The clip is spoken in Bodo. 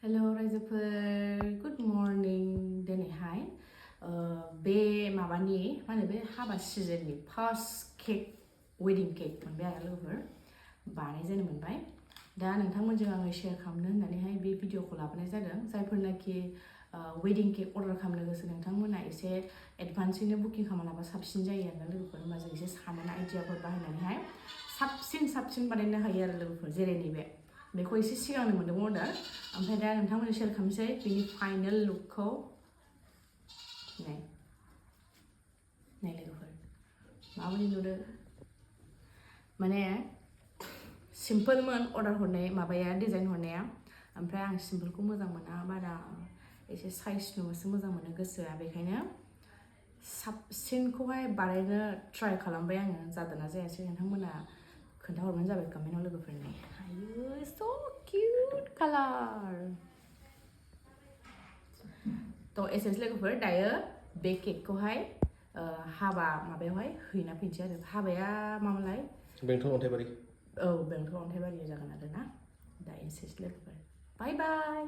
Hello रायजोफोर गुड मर्निं दिनैहाय बे माबानि मा होनो बे हाबा सिजननि फार्स्ट केक वेडिं केक मोनबाय आरो लोगोफोर बानायजेनो मोनबाय दा नोंथांमोनजों आङो शेयार खालामनो होननानैहाय बे भिडिअखौ लाबोनाय जादों जायफोरनाखि वेडिं केक अर्डार खालामनो गोसो नोंथांमोना एसे एडभान्सैनो बुकिं खालामना लाबा साबसिन जायो आरो लोगोफोर होमबा जों एसे साननानै आइडियाफोर बाहायनानैहाय साबसिन बानायनो हायो आरो लोगोफोर जेरै नैबे बेखौ एसे सिगांनो मोन्दोंमोन अर्डार ओमफ्राय दा नोंथांमोननो शेयार खालामसै बेनि फाइनाल लुकखौ नाय लोगोफोर माबायदि नुदों माने सिम्पोलमोन अर्डार हरनाय माबाया डिजाइन हरनाया ओमफ्राय आं सिम्पोलखौ मोजां मोना बारा एसे साइज नुबासो मोजां मोनो गोसोआ बेखायनो साबसिनखौहाय बानायनो ट्राइ खालामबाय आङो जादोंना जायासै नोंथांमोना खोन्थाहरबानो जाबाय कमेन्टआव लोगोफोरनि आयु सो किउट कालार थ' एसेस लोगोफोर दायो बे केकखौहाय हाबा माबायावहाय हैना फैनोसै आरो हाबाया मामोनलाय बेंटल अन्थाइबारि औ बेंटल अन्थाइबारियाव जागोन आरो ना दा एसेस लोगोफोर बाय बाय